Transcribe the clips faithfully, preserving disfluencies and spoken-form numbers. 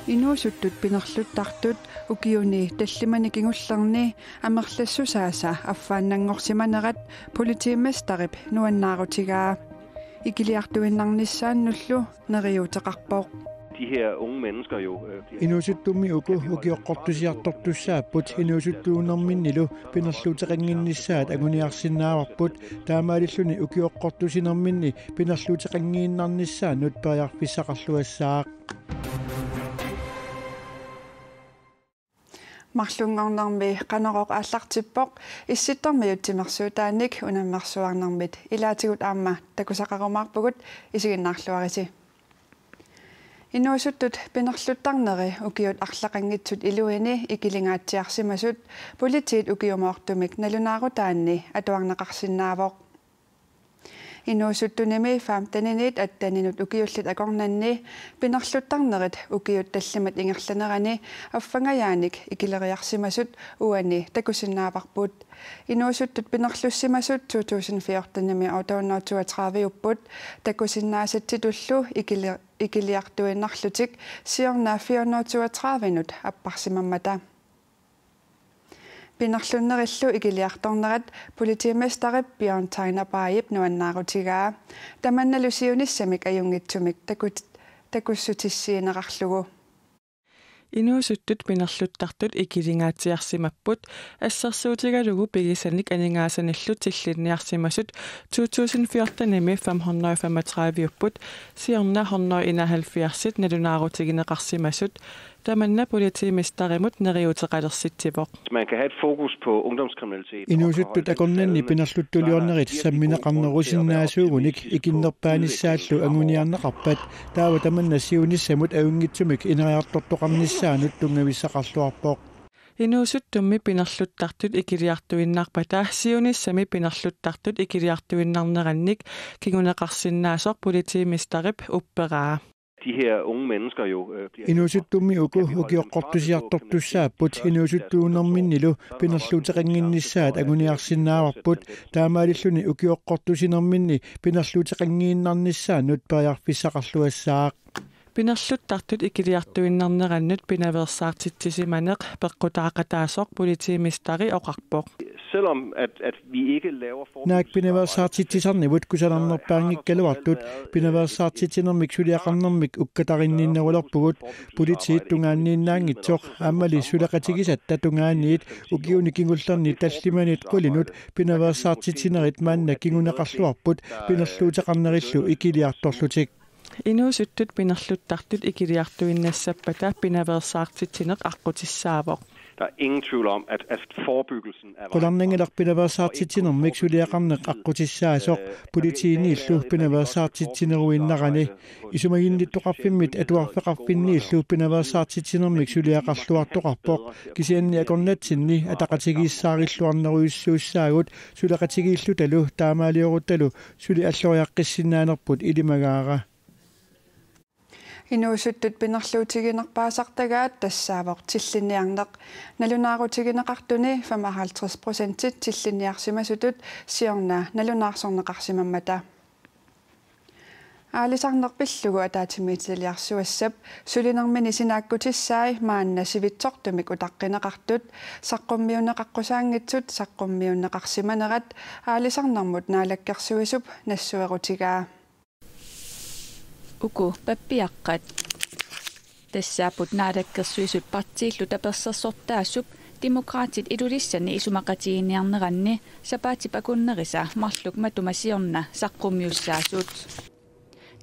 Inuusuttut pinerluttartut ukiuni tallimani kingullerni amerlassusaasa affaannanngorsimanerat politimesterip nuannaarutigaa. Ikiliartuinnarnissaannullu neriuuteqarpoq. De her unge mennesker jo øh, bliver Inuusuttummi uku ukioqqortusiartortussaapput inuusuttuunerminnilu pinerluuteqannginnissaat anguniarsinnaavarput, taamaalilluni ukioqqortusinerminni pinerluuteqanngiinnarnissaannut periarfissaqarluassaaq. Marlunngornermi Qanorooq aallartippoq, Issittormiut timersuutaannik unammersuarnermit ilaatigut aamma takusaqarumaarpugut, isiginnaarluarisi. Inuusuttut pinerluttarneri ukiut arlaqanngitsut iluini ikilingaatsiarsimasut politiit ukiumoortumik nalunaarutaanni atuarneqarsinnaavoq. Inuusuttunimi femteniniit atteninut ukiullit akornanni pinerluttarnerit ukiut tallimat ingerlanerani affangajaanik ikileriarsimasut uani takusinnaavarput. Inuusuttut pinerlussimasut to tusind fjortenimi ottehundredeotteogtredive-upput, takusinnaasatsitullu ikili-, ikiliartuinnarlutik siorna fire hundrede toogtredive-nut apparsimammata. Pinerlunnerillu ikiliartornerat politimesterip Bjørn Tegner Baajip nuannaarutigaa. Tamannalu siunissamik ajunngitsumik takut-, takussutissiineqarlugu. Inuusuttut pinerluttartut ikilingaatsiarsimapput, assersuutigalugu pigisanik aningaasanillu tillinniarsimasut to tusind fjortenimi fem hundrede femogtredive-upput, siorna hundrede enoghalvfjerds-it nalunaarutigineqarsimasut. Tamanna politimesterimut neriuuteqalersitsivoq. Man kan have et fokus på ungdomskriminalitet. Inuusuttut akornanni pinerluttuliornerit sammineqarnerusinnaasuugunik ikinnerpaanissaallu anguniarneqarpat, taava tamanna siunissamut ajunngitsumik ineriartortoqarnissaanut tunngavissaqarluarpoq. Inuusuttummi pinerluttartut ikiliartuinnarpata siunissami pinerluttartut ikiliartuinnarnerannik kinguneqarsinnaasoq politimesterip upperaa. De her unge mennesker jo øh, bliver Inuusuttummi uku ukioqqortusiartortussaapput inuusuttuunerminnilu pinerluuteqannginnissaat anguniarsinnaavarput, taamaalilluni ukioqqortusinerminni pinerluuteqanngiinnarnissaannut periarfissaqarluassaaq. Pinerluttartut ikiliartuinnarnerannut pinaveersaartitsisimaneq peqqutaaqataasoq politimesteri oqarpoq. Selvom at, at vi ikke laver Naak pinaveersaartitsisarnivut kusanarnerpaanngikkaluartut, pinaveersaartitsinermik suliaqarnermik ukkatarinninnerulerpugut, politiit tungaanniinnaanngitsoq aammali suleqatigisatta tungaaniit ukiuni kingullerni tallimanit qulinut pinaveersaartitsinerit maanna kinguneqarluarput pinerluuteqarnerillu ikiliartorlutik. Inuusuttut pinerluttartut ikiliartuinnassappata pinaveersaartitsineq aqqutissaavoq. Der er ingen tvivl om, at, at forebyggelsen er vejen. Qularnanngilaq pinaveersaartitsinermik suliaqarneq aqqutissaasoq, politiiniillu pinaveersaartitsineruinnarani. Isumaginnittoqarfimmit atuarfeqarfinniillu pinaveersaartitsinermik suliaqarluartoqarpoq, kisianni akornatsinni ataqatigiissaarilluarnerujussuussaagut, suleqatigiillutalu taamaalioruttalu suli alloriaqqissinnaanerput ilimagaara. Inuusuttut pinerluutiginerpaasartagaat tassaavoq tillinniarneq. Nalunaarutigineqartuni femoghalvtreds procentit tillinniarsimasutut siorna nalunaarsorneqarsimammata. Aalisarneq pillugu ataatsimiititaliarsuassap sulinermini sinaakkutissaai maanna sivitsortumik utaqqineqartut saqqummiunneqaqqusaanngitsut saqqummiunneqarsimanerat Aalisarnermut Naalakkersuisup nassuerutigaa. Uku pappiaqqat tassaapput Naalakkersuisut partiillu tapersersortaasup Demokraatit Ilulissani isumaqatigiinniarneranni sapaatip akunnerisa marluk matuma siorna saqqummiussaasut.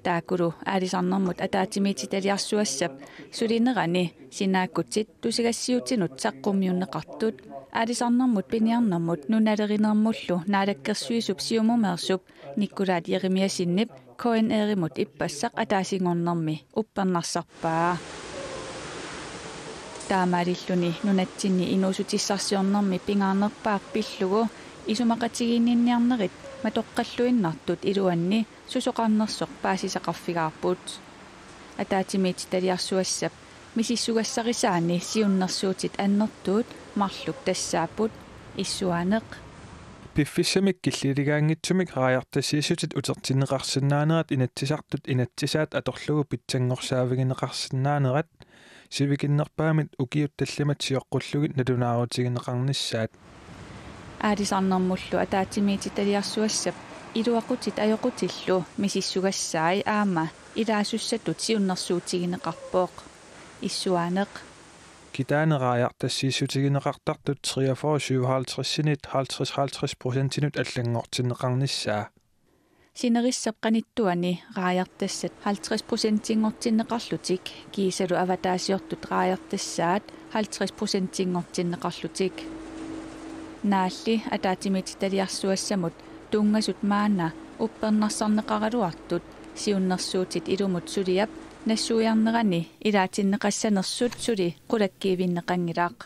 Taakkulu aalisarnermut ataatsimiititaliarsuassap sulinerani sinaakkutit tusagassiuutinut saqqummiunneqartut aalisarnermut piniarnermut nunalerinermullu Naalakkersuisup siumumeersup Nikolaj Jeremiassenip K N R-imut ippassaq ataasinngornermi uppernarsarpaa. Taamaalilluni nunatsinni inuussutissarsiornermi pingaarnerpaaq pillugu isumaqatigiinniarnerit matoqqalluinnartut iluanni susoqarnersoq paasisaqarfigaarput. Ataatsimiititaliarsuassap misissugassarisaani siunnersuutit annertuut marluk tassaapput issuaaneq. Piffissamik killiligaanngitsumik raajartassiissutit utertinneqarsinnaanerat Inatsisartut inatsisaat atorlugu pitsanngorsaavigineqarsinnaanerat Sivikinnerpaamit ukiut tallimat sioqqullugit nalunaarutigineqarnissaat. Aalisarnermullu ataatsimiititaliarsuassap iluaqutit ajoqutillu misissugassai aamma ilaasussatut siunnersuutigineqarpoq. Issuaaneq. Kitaani raajartassiissutigineqartartut treogfyrre syvoghalvtredsinit halvtreds halvtreds procentinut allanngortinneqarnissaa. Sinerissap qanittuani raajartassat halvtreds procentinngortinneqarlutik kiisalu avataasiortut raajartassaat halvtreds procentinngortinneqarlutik. Naalli ataatsimiititaliarsuassamut tunngasut maanna uppernarsarneqaraluartut siunnersuutit ilumut suliap nassuiarnerani ilaatinneqassanersut suli qulakkiivinneqanngilaq.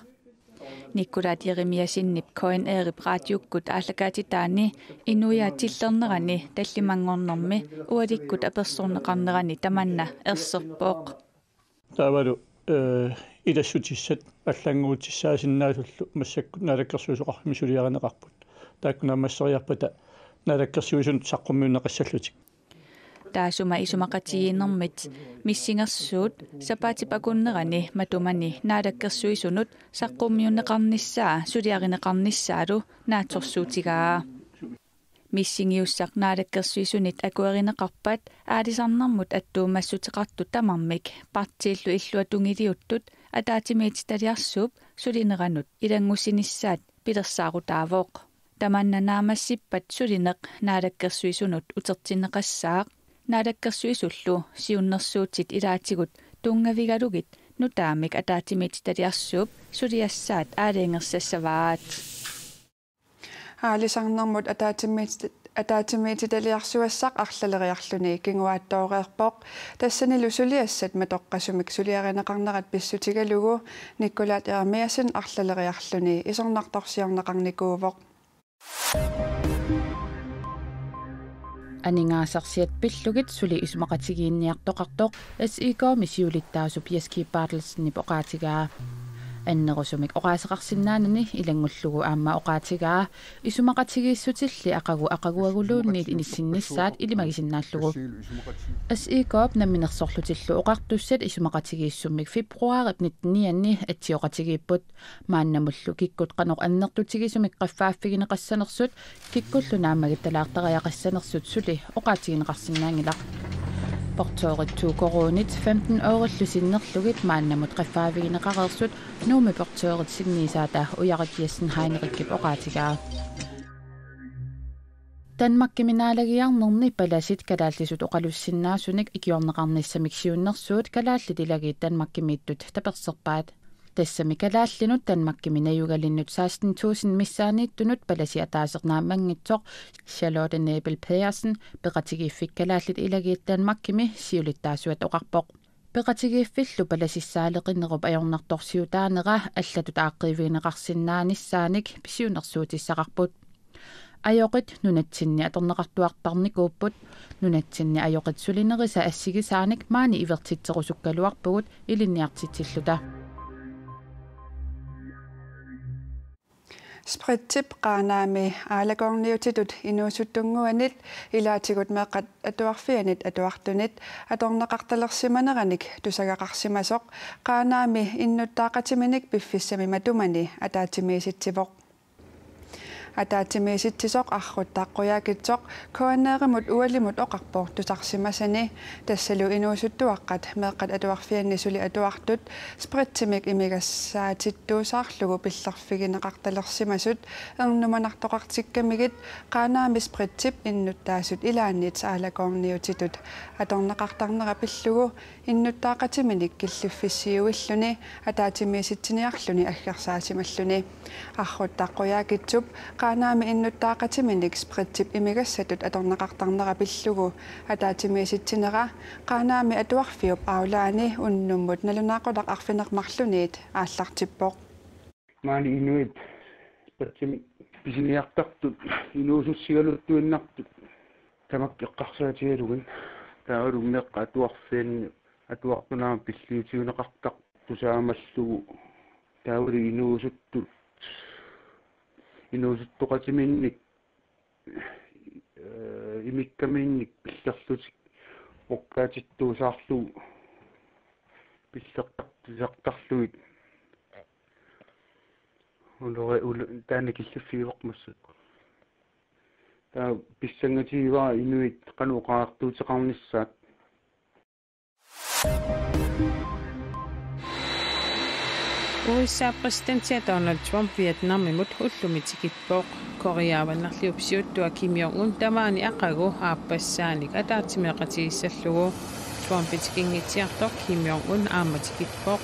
Nikolaj Jeremiassenip K N R-ip raatiukkut aallakaatitaani inuiaat tillernerani tallimanngornermi ualikkut apersorneqarnerani tamanna erserpoq. Taavalu, eh, ilassutissat allannguutissaasinnaallullu massakkut naalakkersuisoqarfimmi suliarineqarput. Taakku naammasseriarpata naalakkersuisunut saqqummiunneqassallutik. Taassuma isumaqatigiinnermit missingersuut sapaatip akunnerani matumani naalakkersuisunut saqqummiunneqarnissaa suliarineqarnissaalu naatsorsuutigaa. Missingiussaq naalakkersuisunit akuerineqarpat aalisarnermut attuumassuteqartut tamarmik partiillu illuatungiliuttut ataatsimiititaliarsuup sulineranut ilanngussinissaat pilersaarutaavoq. Tamanna naammassippat sulineq naalakkersuisunut utertinneqassaaq, naalakkersuisullu siunnersuutit ilaatigut tunngavigalugit nutaamik ataatsimiititaliarsuup suliassaat aalajangersassavaat. Aalisarnermut ataatsimiit-, ataatsimiititaliarsuassaq arlaleriarluni kinguaattooreerpoq, tassanilu suliassat matoqqasumik suliarineqarnerat pissutigalugu Nikolaj Jeremiassen arlaleriarluni isornartorsiorneqarnikuuvoq. Aningaasarsiat pillugit suli isumaqatigiinniartoqartoq S I K-mi siulittaasup Jess G. Berthelsenip oqaatigaa. Annerusumik oqaaseqarsinnaanani ilanngullugu aamma oqaatigaa isumaqatigiissutilli aqagu aqaguaguluunniit inissinnissaat ilimagisinnaallugu. S I K-p Namminersorlutillu Oqartussat isumaqatigiissummik februaarip nittenianni atsioqatigiipput. Maannamullu kikkut qanoq annertutigisumik qaffaaffigineqassanersut, kikkullu naammagittalaartariaqassanersut suli oqaatigineqarsinnaanngilaq. Portørit to koruunit femten eurillu sinnerlugit maannamut qaffaavigineqareersut Nuummi portørit sinniisaata Ujarik Jessen Heinrichip oqaatigaa. Danmarkimi naalagiarnerni palasit kalaallisut oqalussinnaasunik ikiorneqarnissamik siunnersuut kalaallit ilagiit Danmarkimiittut taperserpaat. Tassami kalaallinut Danmarkimi najugalinnut seksten tusind missaanniittunut palasi ataaseq naammanngitsoq Charlotte Nebel Pedersen peqatigiiffik kalaallit ilagiit Danmarkimi siulittaasuat oqarpoq. Peqatigiiffillu palasissaaleqinerup ajornartorsiutaanera allatut aaqqiivigineqarsinnaanissaanik siunnersuutissaqarput. Ajoqit nunatsinni atorneqartuartarnikuupput, nunatsinni ajoqit sulinerisa assigisaanik maani ivertitserusukkaluarpugut ilinniartitsilluta. Spritip Qaanaami aalakoorniutitut inuusuttunnguanit ilaatigut meeqqat atuarfiannit atuartunit atorneqartalersimaneranik tusagaqarsimasoq Qaanaami innuttaaqatiminik piffissami matumani ataatsimiisitsivoq. Ataatsimiisitsisoq Arruttaq Qujaukitsoq K N R-imut ualimut oqarpoq tusarsimasani, tassalu inuusuttuaqqat meeqqat atuarfianni suli atuartut spritimik imigassaatittuusaarlugu pillerfigineqartalersimasut ernumanartoqartikkamigit Qaanaami spritip innuttaasut ilaannit aalakoorniutitut atorneqartarnera pillugu innuttaaqatiminik killiffissiuilluni ataatsimiisitsiniarluni aggersaasimalluni. Arruttaq Qujaukitsup Qaanaami innuttaaqatiminik spritip imigassatut atorneqartarnera pillugu ataatsimiisitsinera Qaanaami atuarfiup Aulaani unnummut nalunaaqutaq arfineq-marlunniit aallartippoq. Maani inuit spritsimik pisiniartartut inuusussigaluttuinnartut tamakku eqqarsaatigalugit, taavalu meeqqat atuarfianni atuartut aamma pilliutigineqartartut tusaamallugu, taavalu inuusuttut, inuusuttoqatiminnik, eh, imikkaminnik pillerlutik orkaatittuusaarlugu Pillertartusartarlugit. Ulori ulu-, taanna killiffigivoq massakkut. Taava pissangatigivara inuit qanoq oqariartuuteqarnissaat. U S A præsidentia Donald Trump Vietnamimut ullumi tikippoq. Korea Avannarliup siuttua Kim Jong-un tamaani aqagu aappassaanik ataatsimeeqatigissallugu. Trumpi tikinngitsiartoq Kim Jong-un aamma tikippoq.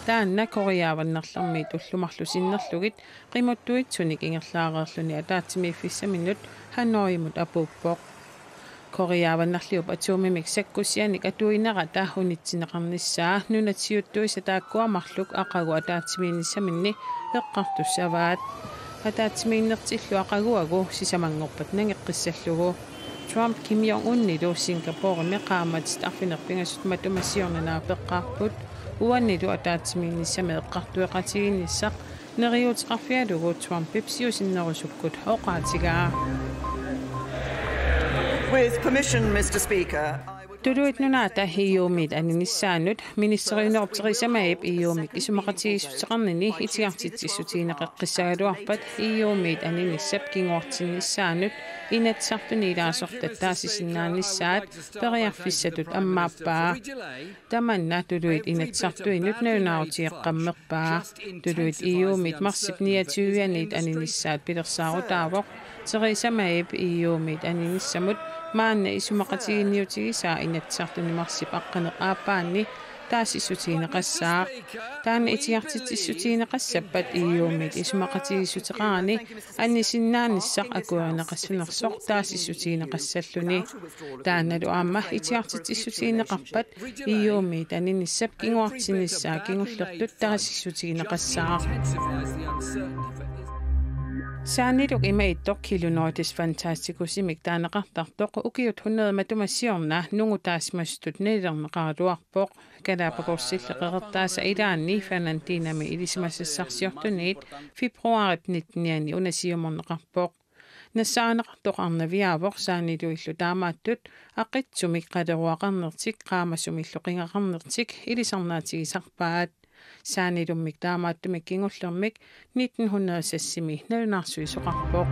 Taanna Korea Avannarlermiit ullut marluk sinnerlugit qimuttuitsunik ingerlaareerluni ataatsimiiffissaminnut Hanoimut apuuppoq. Korea Avannarliup atomimik sakkussianik atuinerata unitsinneqarnissaa nunat siuttuisa taakkua marluk aqagu ataatsimiinnissaminni eqqartussavaat. Ataatsimiinnertillu aqaguagu sisamanngorpat nangeqqissallugu. Trump Kim Jong-unilu Singaporemi qaammatit arfineq-pingasut matuma siorna naapeqqaarput. Uanilu ataatsimiinnissami eqqartueqatigiinnissaq neriuuteqarfigalugu Trumpip siusinnerusukkut oqaatigaa. With permission, Mister Speaker, I would Tuluit Nunaata E U-miit aninissaanut ministeriunerup Theresa Mayip E U-mik isumaqatigiissuteqarnini itigartitsissutigineqaqqissagaluarpat E U-miit aninissap kinguartinnissaanut Inatsisartuni ilaasortat taasisinnaanissaat periarfissatut ammaappaa. Tamanna tuluit Inatsisartuinut nalunaarutigeqqammerpaa. Tuluit E U-miit marsip niogtyve-aniit aninissaat pilersaarutaavoq. Theresa Mayip E U-miit aninissamut maanna isumaqatigiinniutigisaa Inatsisartuni marsip aqqaneq-aappaanni taasissutigineqassaaq. Taanna itigartitsissutigineqassappat E U-miit isumaqatigiissuteqarani anisinnaanissaq akuerineqassanersoq taasissutigineqassalluni. Taannalu aamma itigartitsissutigineqarpat E U-miit aninissap kinguartinnissaa kingullertut taasissutigineqassaaq. Saaniluk ima ittoq Kilu Nordis Fantasticusimik taaneqartartoq ukiut hundrede matuma siorna nungutaasimasutut nalilerneqaraluarpoq. Galapagossilli qeqertaasa ilaanni Fernandinami ilisimasassarsiortunit februarip nittenianni una siumorneqarpoq. Nassaarineqartoq arnaviaavoq saaniluillu taamaattut aqitsumik qaleruaqarnertik qaamasumillu qingaqarnertik ilisarnaatigisarpaat. Saanilummik taamaattumik kingullermik nitten hundrede og seksimi nalunaarsuisoqarpoq.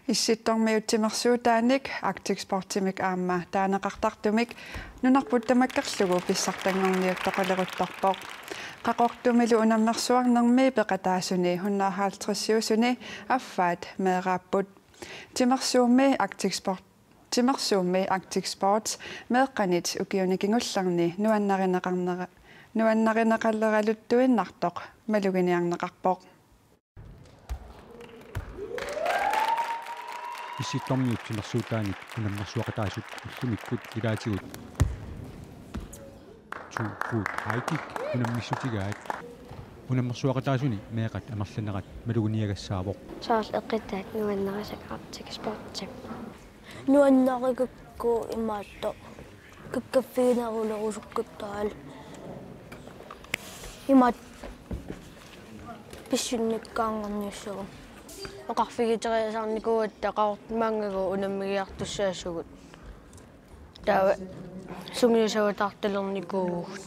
Issittormiut timersuutaanik Arctic Sportimik aamma taaneqartartumik nunarput tamakkerlugu pissartanngorniuttoqaleruttorpoq. Qaqortumilu unammersuarnermi peqataasuni hundrede og halvtreds-iusuni affaat meeraapput. Timersuummi Arctic Sport, timersuummi Arctic Sport meeqqanit ukiuni kingullerni nuannarineqarnera-, nuannarineqaleraluttuinnartoq maluginiarneqarpoq. Issittormiut timersuutaanik unammersuaqataasut ullumikkut ilaatigut Two Foot High Kick unammissutigaat. Unammersuaqataasuni meeqqat amerlanerat maluginiagassaavoq. Soorlu eqitaat nuannarisakka Arctic Sportimi. Nuannarigakku imaattoq kakkaffiginerulerusukkutta aamma imaattoq pissunnikkaanngorniussagut. Oqarfigiteriasaarnikuugatta qaqortumaanngaanniit unammigiartussaasugut. Taava sungiusagutaartalernikuuvugut.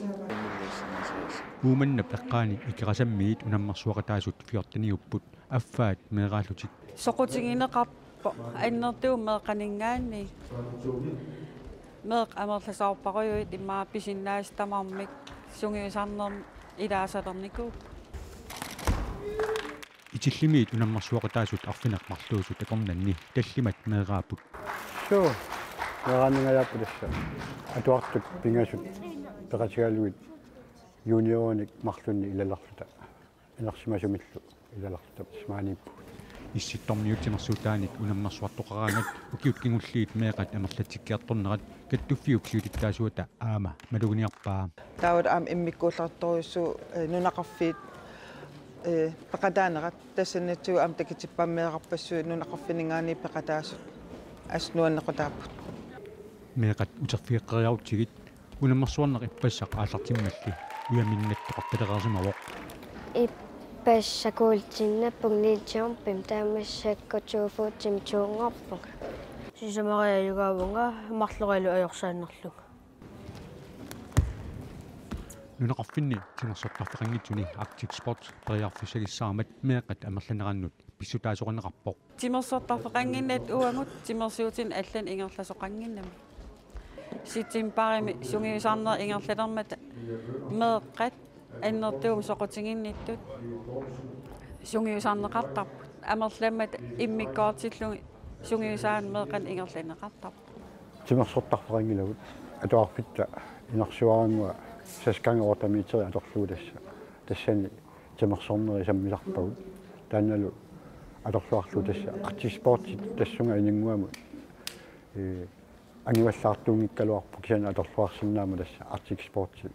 Uummannap eqqaani Ikerasammiit unammersuaqataasut fjorteniupput affaat meeraallutik. Soqutigineqarpoq annertuumik meeqqaninngaanniit. Meeqqat amerlasoorparujuit immaqa pisinnaasat tamarmik sungiusarnermik ilaasalernikuupput. Itillimiit unammersuaqataasut arfineq-marluusut akornanni tallimat meeraapput. Suu, meeraaningajaapput tassa. Atuartut pingasut peqatigalugit juniorinik marlunnik ilalerluta. Inersimasumillu ilalerluta maaniippugut. Issittormiut timersuutaanik unammersuartoqaraangat ukiut kingulliit meeqqat amerlatsikkiartornerat kattuffiup siulittaasuata aamma maluginiarpaa. Taava aamma immikkuullartorujussuuvoq, eh, nunaqarfiit, eh, peqataanerat tassaniittugut aamma takutippammeeqarpassuit nunaqarfinninngaanniit peqataasut assut nuannequtaapput. Meeqqat uterfigeqqeriarutsigit unammersuarneq ippassaq aallartimmalli ujaminnattaqartalereersimavoq. Ippassaq kuultinnappunga lille jumpimi taava massakkut two footimi tuunngorpunga. Sisamariajugaavunga marlorialu ajorsaannerlunga. Nunaqarfinni timersortarfeqanngitsuni Arctic Sport periarfissagissaarmat meeqqat amerlanerannut pissutaasoqarneqarpoq. Timersortarfeqannginnami uagut timersuutinik allanik ingerlasoqannginnami. Septembarimi sungiusarneq ingerlalermat meeqqat annertuumik soqutiginnittut sungiusarneqartarput. Amerlammata immikkoortillugit sungiusaanik meeqqanik ingerlanneqartarput. Timersortarfeqanngilagut, atuarfitta inersuarannguaq seks gange otte meter atorlugu tassa. Tassani timersornerit sammisarpagut. Taannalu atorluarlugu tassa Arctic Sportsit tassunga Inunnguamut. Ee, anguallaartuunngikkaluarpoq kisianni atorluarsinnaammat tassa Arctic Sportsit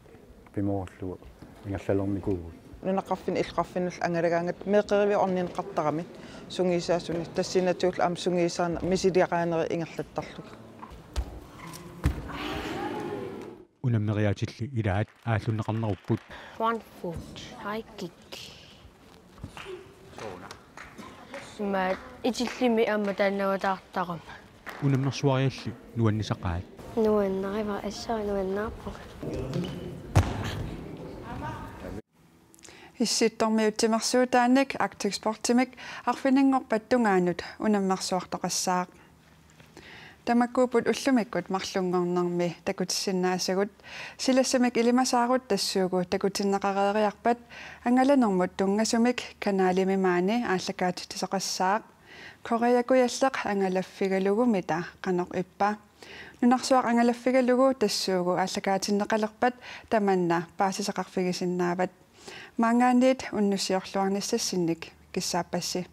pimoorullugu ingerlalernikuuvugut. Nunaqarfinni illoqarfinnullu angalagaangatta meeqqeriviup ornineqartaramik sungiusaasunik, tassanngaanniit aamma sungiusaaneq misiliaqaanerit ingerlattarlugit. Unammeriaatilli ilaat aallunneqarnerupput. One foot, high kick. Immaqa itillimi aamma taannaavataartarama. Unammersuarialli nuannisaqaat. Nuannariva, assut nuannaarpunga. Issittormiut timersuutaannik Arctic Sportimik arfininngorpat tungaanut unammersuartoqassaaq. Tamakkuupput ullumikkut marlunngornermi takutissinnaasagut. Silassamik ilimasaarut tassuugu takutinneqareeriarpat angalanermut tunngasumik kanalimi maani aallakaatitsisoqassaaq. Korea Kujalleq angalaffigalugu mita qanoq ippa? Nunarsuaq angalaffigalugu tassuugu aallakaatinneqalerpat tamanna paasisaqarfigisinnaavat. Maanngaanniit unnussiorluarnissassinnik kissaappassi.